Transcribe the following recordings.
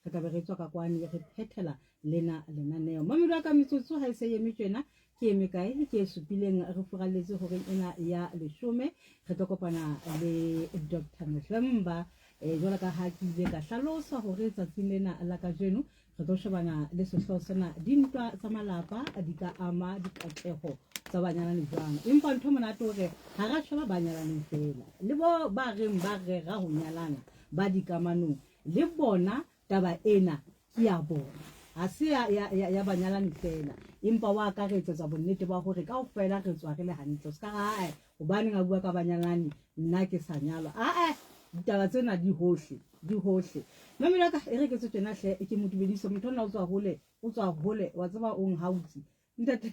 Re tla be re tswa ka kwano re phethela lena lenaneo. Mamelo ya ka metsotso ha e se eme tjena, ke eme kae? Ke e supileng re furalletse horeng ena ya leshome. Re tlo kopana le Doctor November. Jwalo ka ha ke ile ka hlalosa hore tsatsing lena la kajeno re tlo shebana le sehlooho sena, dintwa tsa malapa di ka ama dikatleho tsa banyalani jwang. Empa ntho monate hore ha ra sheba banyalaneng feela, le bo ba reng ba rera ho nyalana ba dikamanong, le bona taba ena ke ya bona, ha se ya banyalani feela, empa wa akaretsetswa bonnete ba hore kaofela re tswa re le hantle. O se ka re, ae, hobaneng a bua ka banyalani, nna ke sa nyalwa. Ae, ditaba tsena di hohle, di hohle. Mamelo ya ka e re ke tswe tjena hle, ke mo dumedise. Motho ona o tswa hole, o tswa hole, wa tseba o nhautsi. Ntate,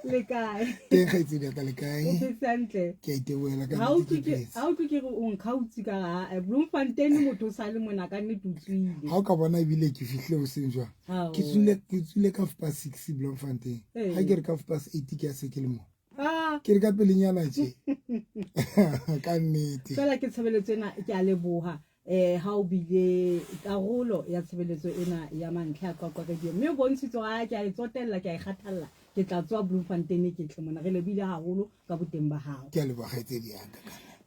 le kae? Teng kgaitsedi ya ka, le kae? O phetse hantle? Ke a itebohela ka Ha nnete, utlwe ke ke phetse. ha utlwe ke re o nkgautsi ka re ha Bloemfontein motho o sa le mona ka nnete o tswile. Ha o ka bona ebile ke fihlile hoseng jwang. Ao. Ke tswile ka half past six Bloemfontein. Ee. Ha ke re ka half past eight ke a se ke le mo. Ah. Ke re ka pelenyana tje. Ka nnete. Fela ke tshebeletso ena ke a leboha. Ha o bile karolo ya tshebeletso ena ya mantlha ya Qwaqwa Radio, mme o bontshitse hore a ke a e tsotella, ke a e kgathalla, ke tla tsoa Bloemfontein ke tle mona. Re lebohile haholo ka boteng ba hao. Ke a leboha kgaitsedi ya ka.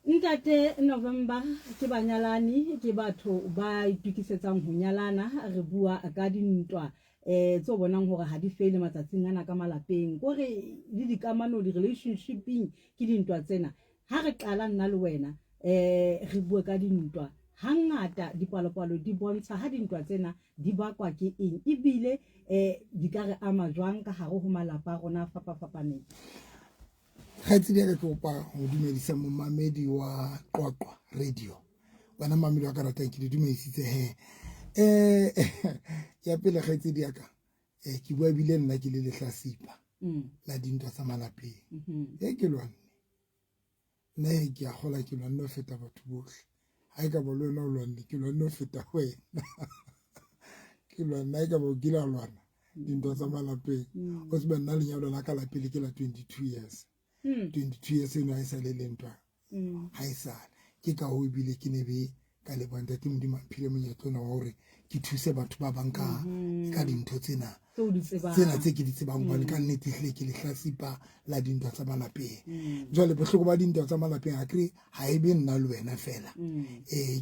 Ntate November, ke banyalani, ke batho ba itokisetsang ho nyalana. Re bua ka dintwa tse o bonang hore ha di fele matsatsing ana ka malapeng, kore le dikamano, di-relationshiping ke dintwa tsena. Ha re qala nna le wena re bue ka dintwa, hangata dipalopalo di bontsha ha dintwa tsena di bakwa ke eng, ebile di ka re ama jwang ka hare ho malapa a rona a fapafapaneng. Kgaitsedi ya ka, ke kopa ho dumedisa momamedi wa Qwaqwa Radio. Wena mamedi wa ka ratang, ke di dumedisitse he. Ya pele kgaitsedi ya ka, ke bua ebile nna ke le lehlasipa la dintwa tsa malapeng. E ke lwanne. Nna he ke a kgola ke lwanne ho feta batho bohle. Ha e ka ba le wena o lwanne, ke lwanne ho feta wena. Ke lwanne, ha e ka ba o kile wa lwana dintwa tsa malapeng. O tsebe nna lenyalo la ka la pele ke la 22 years. 22 years eno ha e sale le ntwa. Ha e sale. Ke ka hoo ebile ke ne be ka leboha Ntate Modimo a mphile monyetla ona wa hore ke thuse batho ba bang ka dintho tsena. Tsena tse ke di tsebang, hobane ka nnete ehlile ke lehlasipa la dintwa tsa malapeng. Jwale bohloko ba dintwa tsa malapeng ha kere ha e be nna le wena fela.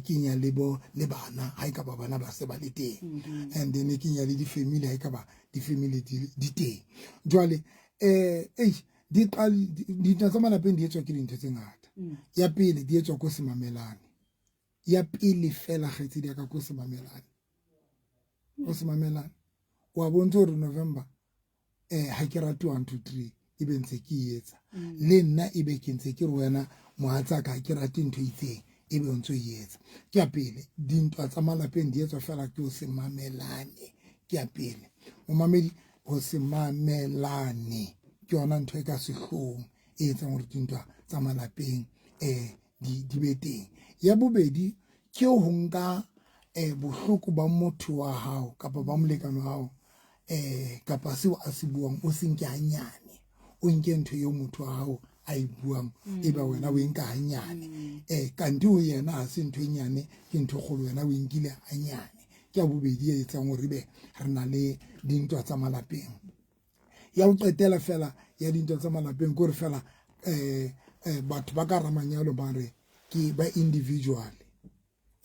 Kenya le bo le bana ha e ka ba bana ba se ba le teng. And then e kenya le di-family ha e ka ba di-family di teng. Jwale di qal-, dintwa tsa malapeng di etswa ke dintho tse ngata. Ya pele di etswa ko se mamelane. Ya pele fela kgaitsedi ya ka ko se mamelane. O se mamelane. Wa bontsha hore November ha ke rate 1 2 3 e be ntse ke e etsa. Le nna e be ke ntse ke re wena mohatsaka ha ke rate ntho e itseng, e be o ntso e etsa. Ke ya pele, dintwa tsa malapeng di etswa fela ke ho se mamelane. Ke ya pele. Momamedi, ho se mamelane ke yona ntho e ka sehloohong e etsang hore dintwa tsa malapeng di be teng. Ya bobedi ke ho nka bohloko ba motho wa hao kapa ba molekane wa hao kapa seo a se buang o se nke hanyane, o nke ntho eo motho wa hao a e buang e ba wena o e nka hanyane. Kante ho yena ha se ntho e nyane, ke ntho e kgolo, wena o e nkile hanyane. Ke ya bobedi e etsang hore ebe re na le dintwa tsa malapeng. Ya ho qetela fela ya dintwa tsa malapeng ke hore fela batho ba ka hara manyalo ba re ke ba individual,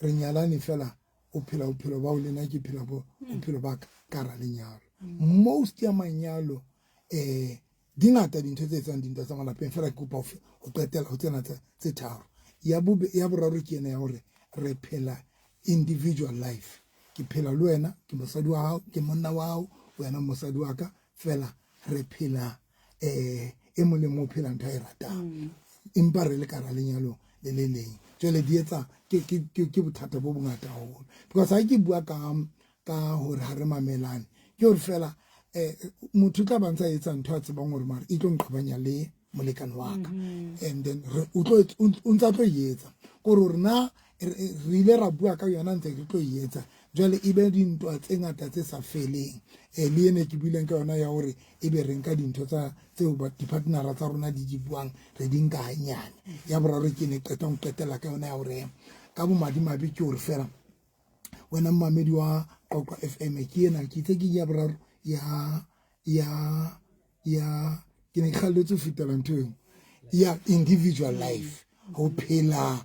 re nyalane fela, o phela bophelo ba o le nna ke phela bophelo ba ka ka hara lenyalo. Most ya manyalo di ngata dintho tse etsang dintwa tsa malapeng, fela ke kopa ho qetela ho tsena tse tharo. Ya ya boraro ke ena ya hore re phela individual life. Ke phela le wena, ke mosadi wa hao, ke monna wa hao, wena mosadi wa ka, fela re phela e mong le mong o phela ntho a e ratang. Empa re le ka hara lenyalo le le leng. Jwale di etsa ke bothata bo bongata haholo. Because ha ke bua ka hore ha re mamelane, ke hore fela motho o tla ba ntsa etsa ntho a tsebang hore mara e tlo nqabanya le molekane wa ka. And then re, o tlo, o, o ntsa tlo e etsa. Kore hore na re ile ra bua ka yona ntse re tlo e etsa. Jwale e be dintwa tse ngata tse sa feleng. Le ene ke buileng ka yona ya hore e be re nka dintho tsa tseo ba di-partnera tsa rona di di buang, re di nka hanyane. Ya boraro ke ne qetang ho qetella ka yona ya hore ka bomadimabe ke hore fela Wena mmamedi wa Qoqwa FM, ke ena ke itse ke ya boraro ya ya ya ke ne ke kgalletse ho fetela ntho engwe ya individual life, ho phela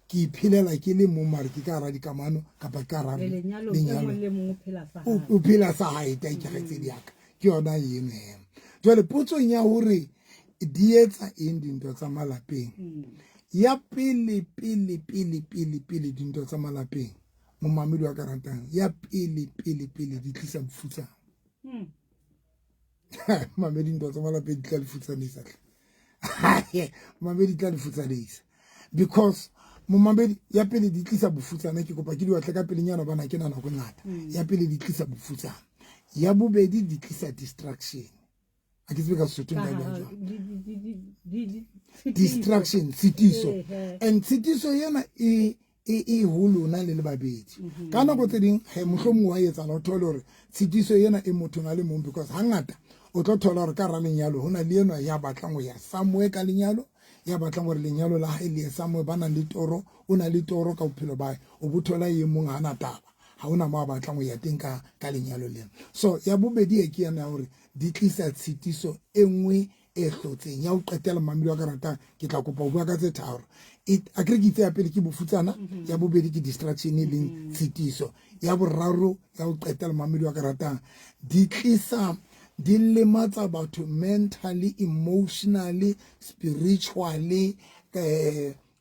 ke iphelela ke le mong, mare ke ka hara dikamano kapa ke ka hara lenyalo, lenyalo. E mong le mong o phela sa hae. O phela sa hae, ta ke kgaitsedi ya ka, ke yona eno he. Jwale potsong ya hore di etsa eng dintwa tsa malapeng, ya pele pele pele pele pele dintwa tsa malapeng, momamedi wa ka ratang, ya pele pele pele di tlisa bofutsana. Mamedi, ntwa tsa malapeng di tla le futsanisa hle. Mamedi, di tla le futsanisa because momamedi, ya pele di tlisa bofutsana. Ke kopa ke di batle ka pelenyana bana, ke na nako e ngata. Ya pele di tlisa bofutsana, ya bobedi di tlisa distraction. A ke tsebe ka Sesotho nka e bea jwang. Distraction, tshitiso. And tshitiso ena e ho lona le le babedi. Ka nako tse ding he mohlomong wa etsahala o thole hore tshitiso ena e mothong a le mong, because hangata o tlo thola hore ka hara lenyalo ho na le enwa ya batlang ho ya somewhere ka lenyalo, ya batlang hore lenyalo la hae le ye somewhere, ba nang le toro, o na le toro ka bophelo ba hae. O bo thola e mong ha na taba, ha hona mo a batlang ho ya teng ka lenyalo lena. So ya bobedi e ke yena ya hore di tlisa tshitiso e nngwe e hlotseng. Ya ho qetela, mamedi wa ka ratang, ke tla kopa ho bua ka tse tharo. A kere ke itse ya pele ke bofutsana, ya bobedi ke distraction e leng tshitiso, ya boraro, ya ho qetela, mamedi wa ka ratang, di tlisa, di lematsa batho mentally, emotionally, spiritually,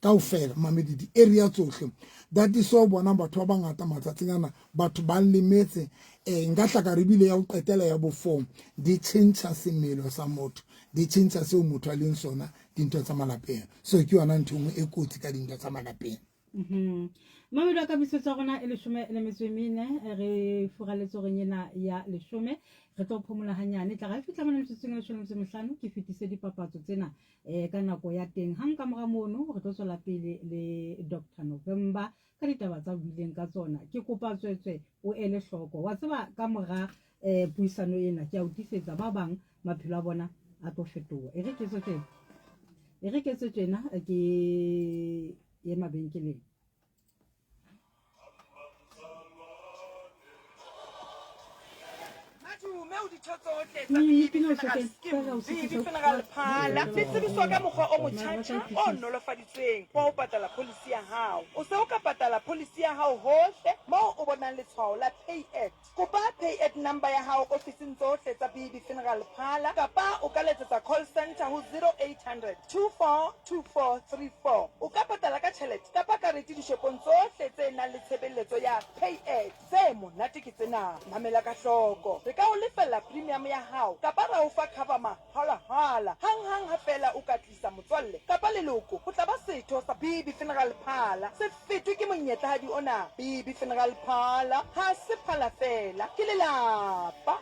kaofela, mamedi, di-area tsohle. That is so bonang batho ba bangata matsatsing ana batho ba lemetse. Nka hlaka re bile ya ho qetela, ya bofong, di tjhentjha semelo sa motho, di tjhentjha seo motho a leng sona, dintho tsa malapeng. So ke yona ntho e nngwe e kotsi ka dintho tsa malapeng. Mamedi wa ka, metsotso ya rona e 14, re furaletse horeng ena ya 10, re tlo phomola hanyane, tla ra fihla mona metsotsong e 15, ke fetise dipapatso tsena ka nako ya teng. Hang ka mora mono re tlo tswela pele le Dr November ka ditaba tsa buileng ka tsona. Ke kopa tswetswe o ele hloko, wa tseba ka mora puisano ena ke a o tiisetsa ba bang maphelo a bona a tlo fetoha. E re ke tswe tjena, e re ke tswe tjena, ke ye mabenkeleng. Madume ho ditho tsohle tsa BB Funeral Scheme. BB Funeral Parlour le tsebiswa ka mokgwa o motjhatjha o nolofaditsweng wa ho patala pholisi ya hao. O se o ka patala pholisi ya hao hohle moo o bonang letshwao la Pay At. Kopa Pay At number ya hao ofising tsohle tsa BB Funeral Parlour kapa o ka letsetsa call centre ho 0800 24 24 34. O ka patala ka tjhelete kapa karete dishopong tsohle tse nang le tshebeletso ya Pay At. Tse monate ke tsena, mamela ka hloko. Re ka o lefella premium ya hao kapa ra o fa cover mahala-hala hang-hang ha feela o ka tlisa motswalle kapa leloko ho tla ba setho sa BB Funeral Parlour. Se fetwe ke monyetlahadi ona. BB Funeral Parlour ha se phala feela, ke lelapa.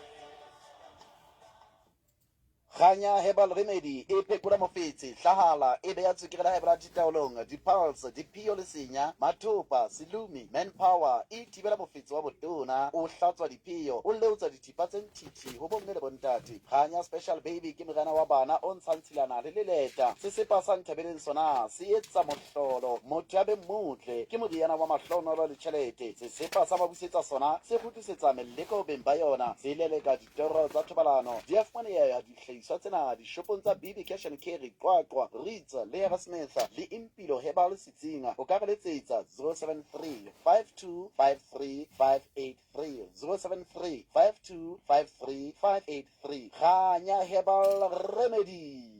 Kganya Herbal Remedy e phekola mofetshe, hlahala, e beha tswekere le high blood taolong, di-pulse, diphio le senya, mathopa, selumi, manpower, e thibela mofetshe wa botona, o hlatswa diphio, o leotsa dithipa tse nthithi ho bomme le bontate. Kganya Special Baby ke moriana wa bana o ntshang tshilana le leleta. Sesepa sa Nthabeleng sona se etsa mohlolo, motho a be motle, ke moriana wa mahlohonolo le tjhelete. Sesepa sa Mabusetsa sona se kgutlisetsa meleko beng ba yona, se leleka Ditoro tsa thobalano di a fumaneha dihlahiswa tsena dishopong tsa BB Cash and Carry, Qwaqwa, Ritz le Harrismith le Impilo Herbal setsing. O ka re letsetsa 073 5253 583, 073 5253 583. Kganya Herbal Remedy.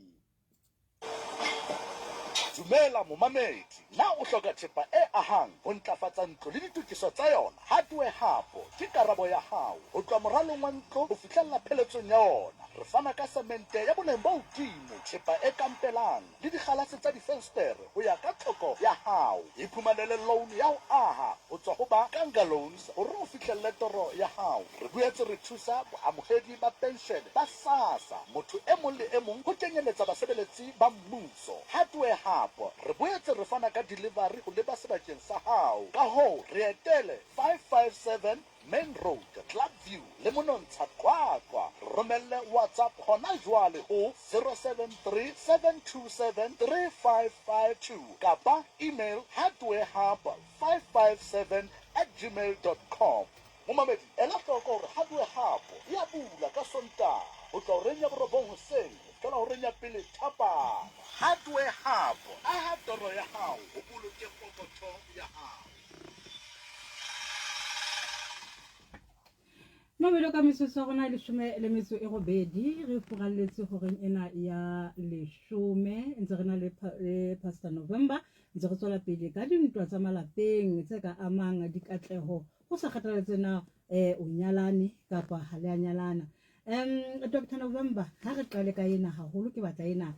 Dumela momamedi, na o hloka thepa e ahang ho ntlafatsa ntlo le ditokiso tsa yona? Hardware Hub ke karabo ya hao. Ho tloha moralong wa ntlo ho fihlella pheletsong ya ona, re fana ka semente ya boleng bo hodimo, thepa e kampelang le dikgalase tsa difenstere ho ya ka tlhoko ya hao. Iphumanele loan ya ho aha ho tswa ho ba Kanga Loans hore o fihlelle toro ya hao. Re boetse re thusa boamohedi ba penshene ba SASSA, motho e mong le e mong ho kenyeletsa basebeletsi ba mmuso. Hardware Hub, re boetse re fana ka delivery ho leba sebakeng sa hao. Ka hoo re etele 557 Main Road, Clubview le Monontsha, Qwaqwa. Re romelle WhatsApp hona jwale ho 073 727 3552 kapa email hardwarehub557. at gmail dot com. Momamedi, ela hloko hore Hardware Hub e a bula ka Sontaha ho tloha horeng ya borobong hoseng ho fihlela horeng ya pele thapama. Hardware Hub, aha toro ya hao o boloke pokotho ya hao. Mamelo ka metsotso ya rona e 18 re furalletse horeng ena ya leshome ntse re na le Pastor November ntse re tswela pele ka dintwa tsa malapeng tse ka amang dikatleho ho sa kgathaletse na o nyalane kapa ha le a nyalana. Dr November ha re qale ka ena haholo ke batla ena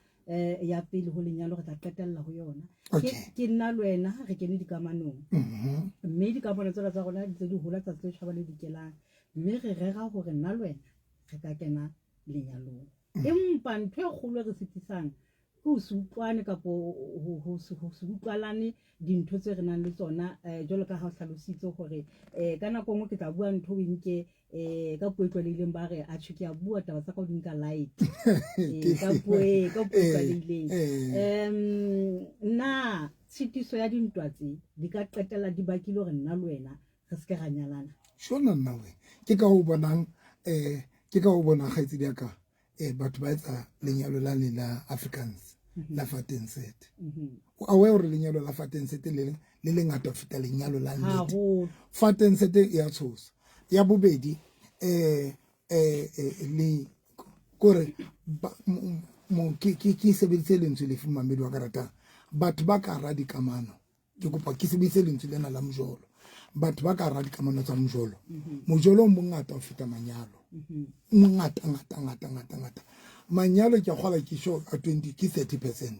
ya pele ho lenyalo re tla qetella ho yona. Ke nna le wena re kene dikamanong. Mme dikamano tsena tsa rona di ntse di hola tsatsi le tjhaba le dikelang. Mme re rera hore nna le wena re ka kena lenyalong. Empa ntho e kgolo e re sitisang ke ho se utlwane kapo ho se utlwalane dintho tse re nang le tsona jwalo ka ha o hlalositse hore ka nako e nngwe ke tla bua ntho o e nke ka puo e tlwaelehileng ba re atjhe ke a bua taba tsa ka o di nka light. Ka puo e ka puo e tlwaelehileng. Na tshitiso ya dintwa tse di ka qetella di bakile hore nna le wena re se ke ra nyalana? Shona nna we ke ka ho bonang ke ka ho bonang kgaitsedi ya ka batho ba etsa lenyalo la le la Afrikaans la Fatenset. O aware hore lenyalo la Fatenset le le lengata ho feta lenyalo la nnete. Fatenset e ya tshosa. Ya bobedi le kore ke ke sebedise lentswe lefe mamedi wa ka ratang. Batho ba ka hara dikamano ke kopa ke sebedise lentswe lena la mojolo. Batho ba ka hara dikamano tsa mojolo. Mojolo o mongata ho feta manyalo. Mongata ngata ngata ngata ngata. Manyalo ke a kgola ke sure a 20 ke 30%.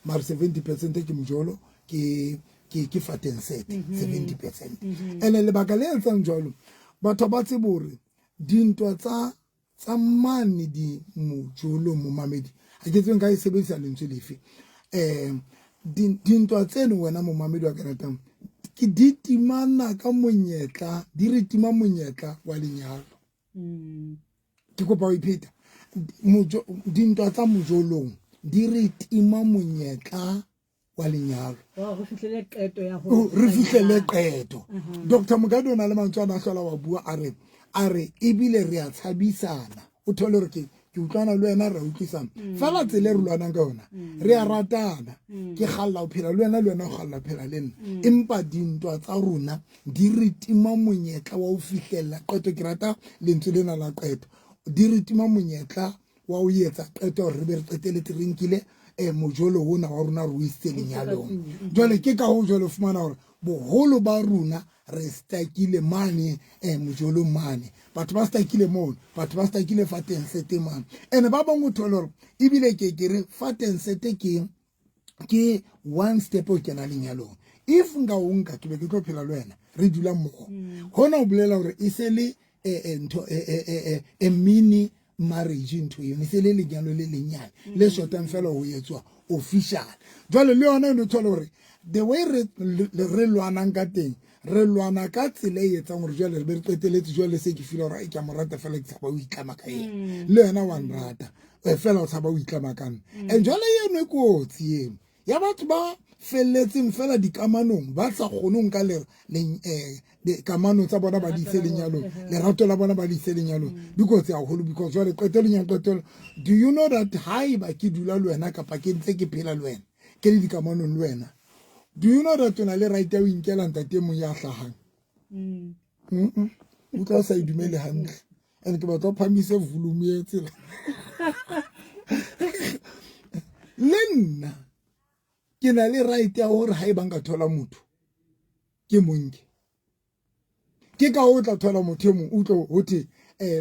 Mara 70% ke mojolo ke ke ke fatenset 70%. Ene lebaka le etsang jwalo batho ba tsebe hore dintwa tsa tsa mane di mojolo momamedi ha ke tsebe nka e sebedisa lentswe lefe dintwa tseno wena momamedi wa ka ratang ke di timana ka monyetla di re tima monyetla wa lenyalo. Ke kopa ho ipheta dintwa tsa mojolong di re tima monyetla wa lenyalo re fihlele qeto ya hore re fihlele qeto. Dr Mokadi o na le mantswe a na hlola wa bua a re a re ebile re a tshabisana o thole hore ke ke utlwana le wena re utlwisana fela tsela e re lwanang ka yona re a ratana ke kgalla ho phela le wena le wena o kgalla ho phela le nna empa dintwa tsa rona di re tima monyetla wa ho fihlella qeto. Ke rata lentswe lena la qeto, di re tima monyetla wa ho etsa qeto hore re be re qeteletse re nkile mojolo ona wa rona re o isitse lenyalong. Jwale ke ka hoo jwale o fumana hore boholo ba rona re stakile mane mojolong mane, batho ba stakile mono, batho ba stakile fa tensete mane. Ene ba bang o thole hore ebile ke ke re fa tensete ke ke one step o kena lenyalong. If nka o nka ke be ke tlo phela le wena re dula mmogo, hona o bolela hore e se le ntho e mini marriage ntho eno e se le lenyalo le lenyane le shotang fela ho etswa official. Jwale le yona eno thole hore the way re re lwanang ka teng re lwana ka tsela e etsang hore jwale re be re qeteletse jwale se ke feel hore ke a mo rata fela ke tshaba ho itlama ka yena le yena wa nrata fela o tshaba ho itlama ka nna. And jwale eno e kotsi eno ya batho ba felletseng fela dikamanong ba sa kgone ho nka le kamano tsa bona ba di ise lenyalong, lerato la bona ba di ise lenyalong, di kotsi haholo because jwale qetelong ya qetelo do you know that haeba ke dula le wena kapa ke ntse ke phela le wena ke le dikamanong le wena, do you know that o na le right ya ho inkela ntate e mong ya hlahang? Utlwa o sa e dumele hantle and ke batla o phamise volume e tsela. Le nna ke na le right ya hore haeba nka thola motho ke monke. Ke ka o tla thola motho e mong o tlo ho thwe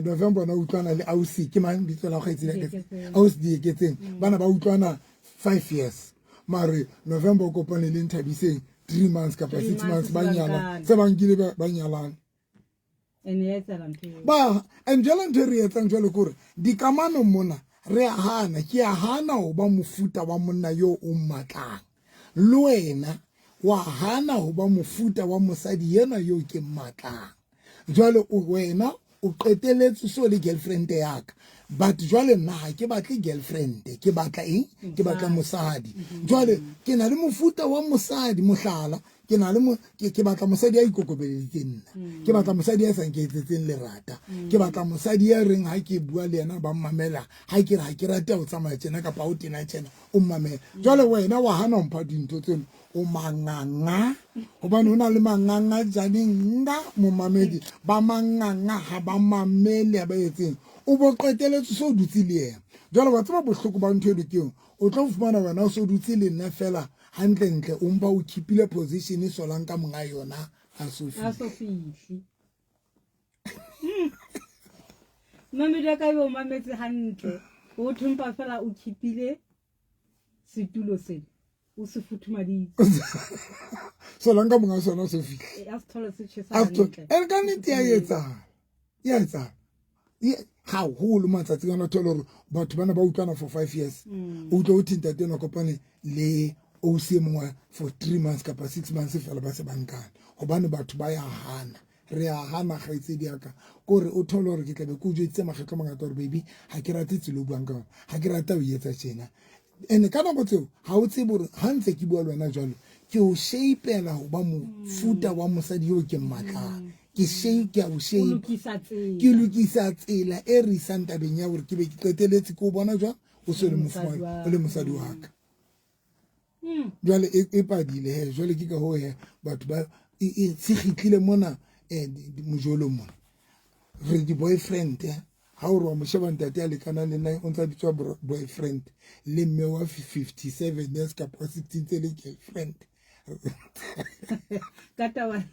November ona utlwana le ausi ke mang bitso la kgaitsedi ya ka ausi Dieketseng bana ba utlwana 5 years mare November o kopane le Nthabiseng 3 months kapa 6 months ba nyalana se ba nkile ba nyalana. Ba and jwale ntho e re etsang jwale ke hore dikamano mona re a hana, ke a hana ho ba mofuta wa monna yo o mmatlang, le wena wa hana ho ba mofuta wa mosadi yena yo ke mmatlang. Jwale wena o qeteletse so le girlfriend ya ka, but jwale nna ha ke batle girlfriend, ke batla eng? Ke batla mosadi. Jwale ke na le mofuta wa mosadi, mohlala. Ke na le ke batla mosadi ya ikokobeleditseng nna. Mm. Ke batla mosadi ya sa nketsetseng lerata. Mm. Ke batla mosadi ya reng ha ke bua le yena ba mmamela, ha ke re ha ke rate ho tsamaya tjena kapa o tena tjena, o mmamela. Mm. Jwale wena wa hana ho mpha dintho tseno, o manganga. Hobane ho na le manganga janeng nga momamedi, ba manganga ha ba mamele ha ba etseng. O bo qeteletse so dutse le yena. Jwale wa tseba bohloko ba ntho e lokeng. O tlo fumana wena o so dutse le nna fela Hantlentle o mpa o khipile position e solang ka monga yona a so a so fihle. Mamedi wa ka o mametse hantle. O thompa fela o khipile setulo sena. O se futhumaditse. Solang ka monga sona so fihle. A se thole se tjhesa hantle. E ka nnete ya etsahala. Ya etsahala. Haholo matsatsing ana thole gore batho bana ba utlwana for 5 years. O utlwa o thinta tena kopane le OC e mongwe for 3 months kapa 6 months fela ba se ba nkana. Hobane batho ba ya hana. Re a hana kgaitsedi ya ka. Kore o thole gore ke tlabe ke o jweditse makgetlo a mangata gore baby ha ke rate tsela o buang ka yona. Ha ke rate o etsa tjena. Ene ka nako tseo ha o tsebe gore ha ntse ke bua le wena jwalo ke o shapeela ho ba mofuta wa mosadi yo ke mmatlang. Ke shape ke a o shape. Ke lokisa tsela e re isang tabeng ya gore ke be ke qeteletse ke o bona jwang o se le mofumahadi o le mosadi wa ka. Jwale e padile he jwale ke ka hoo he batho ba e se kgitlile mona mojolong mona re di boyfriend ha o re wa mo sheba ntate a lekanang le nna o ntse a bitswa boyfriend le mme wa 57 years kapa wa 16 tse le girlfriend ka taba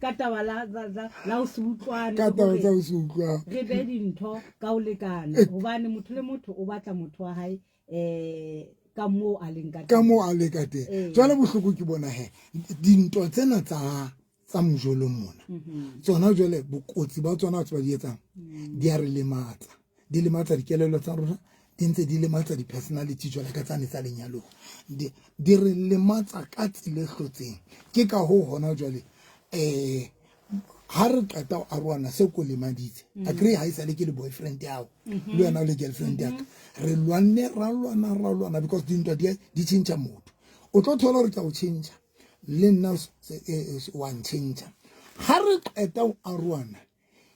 ka taba la la la o se utlwane ka taba tsa o se utlwane re be dintho ka o lekana hobane motho le motho o batla motho wa hae eh ka moo a leng ka ka moo a le ka teng eh. Jwale bohloko ke bona he dintwa tsena tsa tsa mojolong mona mhm. tsona jwale bokotsi ba tsona tse ba di etsang mm. di a re lematsa di lematsa dikelello tsa rona di ntse di lematsa di-personality jwale ka tsane tsa lenyalong di re lematsa ka tsela e hlotseng ke ka hoo hona jwale um ha re qeta ho arohana se ko lemaditse mm. a kry ha e sale ke le boyfriend yago mm-hmm. le wena o le girlfriend yaka mm-hmm. re lwanne ra lwana ra lwana because dintwa di change motho o tlo thola gore ke a o change le nna e, e, wa ntšhentšha ga re qeta go aroana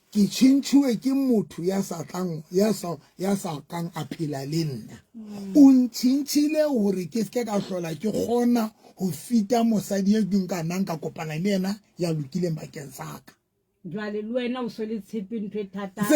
ke tšhentšhiwe ke motho ya sa tlang ya sa ya sa kang a phela le nna mm. o ntšhentšhile gore ke seke ka hlola ke kgona go fita mosadi e ke nka nang ka kopana le yena ya lokileng bakeng sa ka jwale le wena o so le tshepe ntho e thata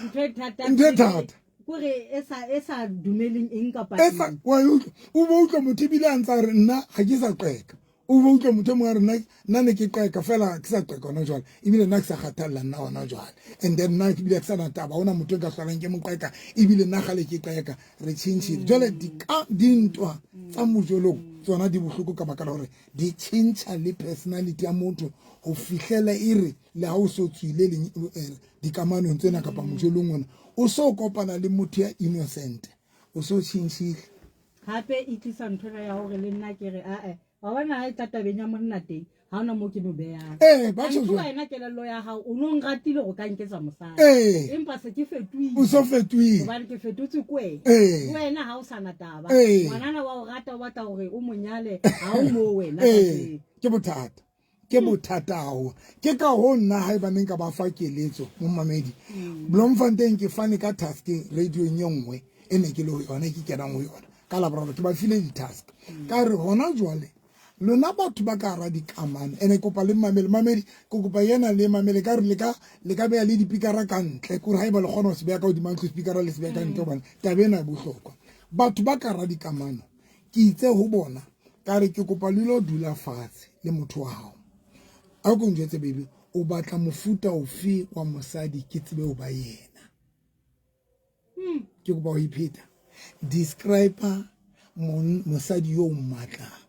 ntho e thata ntho e thata kore e sa e sa dumeleng eng kapa e sa wa utlwa o bo utlwa motho ebile a ntse a re nna ga ke sa qeka o bo utlwa motho e mongwe a re nna nna ne ke qeka fela ke sa qeka gona jwale ebile nna ke sa kgathalela nna gona jwale and then nna ebile ke sa na taba ona motho e nka tlholang ke mo qeka ebile nna gale ke qeka re tšhentšhile jwale dintwa tsa mojolong tsona di bohloko ka baka la gore di tšhentšha le personality ya motho go fihlela e re le ha o so tswile eh, dikamanong tsena kapa mojolong ona o so kopana le motho ya innocent o so tšhentšhile gape e tlisa nthwena ya gore le nna ke re ae wa bona ga e tla tabeng ya monna teng ga ona mo ke mo beyang ee ba tjho jwalo. Wena kelello ya gago o no nratile go ka nketsa mosadi ee empa se ke fetoile o so fetoile gobane ke fetotse ko wena ee wena ga o sana taba ee ngwanana wa o rata o batla gore o monyale ga o mo wena ee ke bothata ke bothata haholo ke ka ho nna ha eba neng ka ba fa keletso momamedi mm. Bloemfontein ke fane ka task radiong e nngwe e ne ke le ho yona ke kenang ho yona ka laboraro ke ba file di-task mm. ka re hona jwale lona batho ba ka hara dikamano ene kopa le mamele mamedi ke kopa yena le mamele ka re le ka le ka beya le dipikara ka ntle kore ha eba le kgona ho se beya ka hodima ntlo sepikara le se beya ka ntle hobane taba ena e bohlokwa batho ba ka hara dikamano ke itse ho bona ka re ke kopa le lo dula fatshe le motho wa hao a ko njwetse baby o batla mofuta ofe wa mosadi ke tsebe ho ba yena hmm. ke kopa ho ipheta describe mosadi yo o mmatlang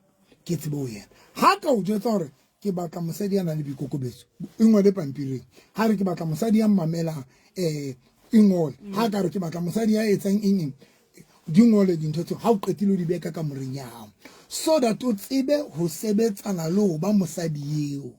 ke tsebe ho yena ha ka o jwetsa hore ke batla mosadi ya nang le boikokobetso e ngole pampiring ha re ke batla mosadi ya mmamelang um e ngole ha ka re ke batla mosadi ya etsang eng eng di ngole dintho tseo ha o qetile o di beha ka kamoreng ya hao so that o tsebe ho sebetsana le ho ba mosadi eo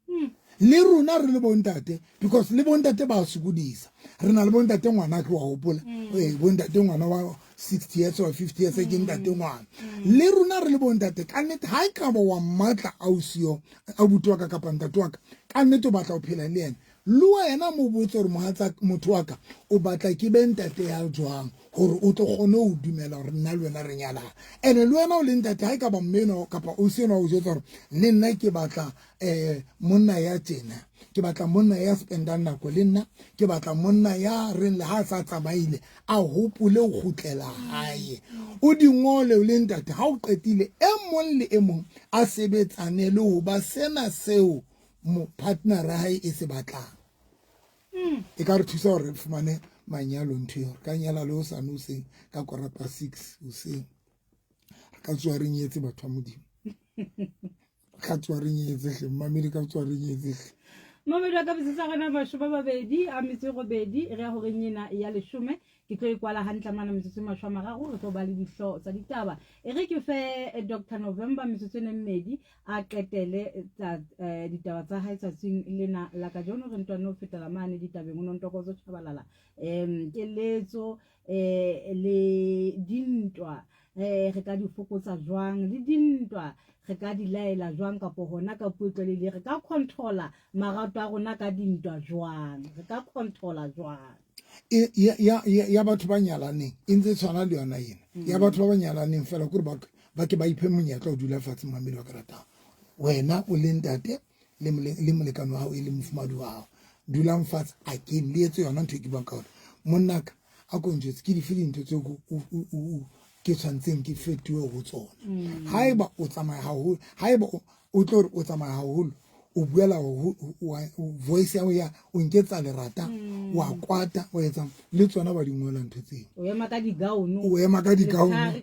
hmm. le rona re le bontate because le bontate ba sokodisa re na le bontate ngwana ke wa hopola mm. ee bontate ngwana wa 60 years or 50 years ke ntate ngwana le rona re le bontate ka nnete ha e ka ba wa mmatla ausi yo abuti wa ka kapa ntate wa ka ka nnete o batla ho phela le yena le wena mo botse gore mohatsa motho wa ka o batla ke be ntate ya jwang gore o tlo kgone go dumela gore nna le wena re nyalana ene le wena o le ntate ga e ka ba mmeno kapa o seno o jwetsa gore le nna ke batla um monna ya tjena ke batla monna ya spendang nako le nna ke batla monna ya reng le ha sa tsamaile a hopole ho kgutlela hae o di ngole o le ntate ha o qetile e mong le e mong a sebetsane le ho ba sena seo mo partner ya hae e se batlang mm. e ka re thusa gore re fumane manyalo ntho eo re ka nyala le hosane hoseng ka kora pa six hoseng re ka tsoa re nyetse batho ba modimo re ka tsoa re nyetse hle mmamedi ka tsoa re nyetse hle mamedi wa ka botsetsa gona masome a mabedi a metso e robedi re ya goreng ena ya leshome Ke tlo e kwala hantle mane metsotso e masho a mararo re tlo ba le dihlooho tsa ditaba. E re ke fe eh, Dr. November metsotso e mmedi a qetele eh, tsa eh, ditaba tsa hae tsatsing lena la kajeno re ntwane ho fetela mane ditabeng o Nontokozo Tshabalala. Em keletso eh le dintwa eh re ka di fokotsa jwang le dintwa re ka di laela jwang kapo hona ka puo e tlwaelehileng re ka controla marato a rona ka dintwa jwang re ka controla jwang E, ya, ya, ya, ya batho ba nyalaneng e ntse e tshwana le yona ena mm. ya batho ba ba nyalaneng fela kore ba ke ba iphe monyetla o dula fatshe mamedi wa ke ratang wena o le ntate le molekane wa gago e le mofumadi wa gago dulang fatshe a ke le etse yona ntho e ke buang ka yona monnaka a ko njwetse ke dife dintho tse ke tshwanetseng ke fetohe ho tsona mm. haeba o tsamaya haholo haeba o tlo re o tsamaya haholo o buela voice ya ya o nketsa lerata mm. wa kwata o etsa le tsona ba di ngola ntho tseo o ema ka digaono o ema ka digaono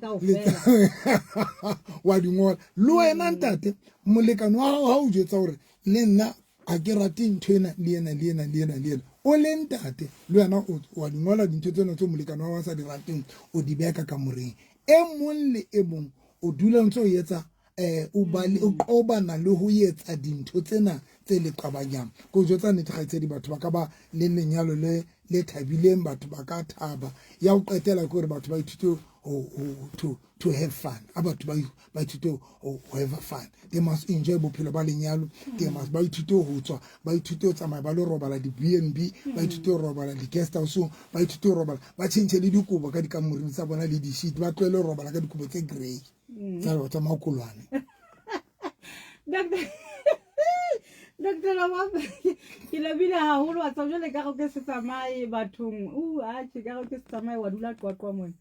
wa di ngola le wena mm. ntate molekane wa gago ga o jwetsa gore le nna ga ke rate ntho ena le ena le ena le ena le ena o le ntate le wena wa di ngola dintho tsena tse molekane wa gago a sa di rateng o di beha ka kamoreng e mong le e mong o dula ntse o etsa eh o ba le o qobana le ho etsa dintho tsena tse le qabanyang ko jwetsa nnete kgaitsedi batho ba ka ba le lenyalo le le thabileng batho ba ka thaba ya ho qetela ke hore batho ba ithute to to have fun a batho ba ba ithute ho have fun they must enjoy bophelo ba lenyalo they must ba ithute ho tswa ba ithute ho tsamaya ba lo robala di-B&B ba ithute ho robala di-guest house-ong ba ithute ho robala ba tjhentjhe le dikobo ka dikamoreng tsa bona le di-sheet ba tlohele ho robala ka dikobo tse grey tsa tsa makolwane Doctor Doctor Lomapa ke labile haholo wa tswa jwale ka go ke se tsamaye bathong u atjhe ka go ke se tsamaye wa dula qwaqwa mona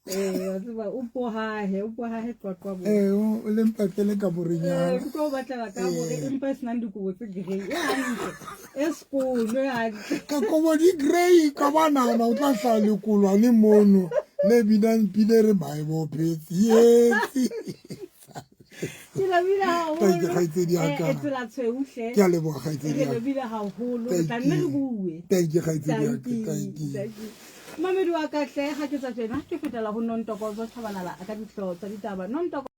eh wa tseba o pohahe o pohahe qwaqwa mo ee o le mpatlele ka borenyana eh ke tlo batlela ka bore empa e senang dikobo tse grey e hantle e sekono e hantle ka kobo di grey ka ba nahana o tla hlaha lekolwane mono le binang pina e re maemo phetse yetsi ke labile haholo Thank you, kgaitsedi ya ka. Eh, tsela tshweu hle ke a leboga kgaitsedi re ya ka. lebile haholo re Thank tla nne re you. bue Thank you, kgaitsedi ya Thank ka. you, Thank you. thank you. Mamedi wa ka hle ga ke tsa tjena ke fetela ho Nontokozo Tshabalala ka dihlooho tsa ditaba Nontoko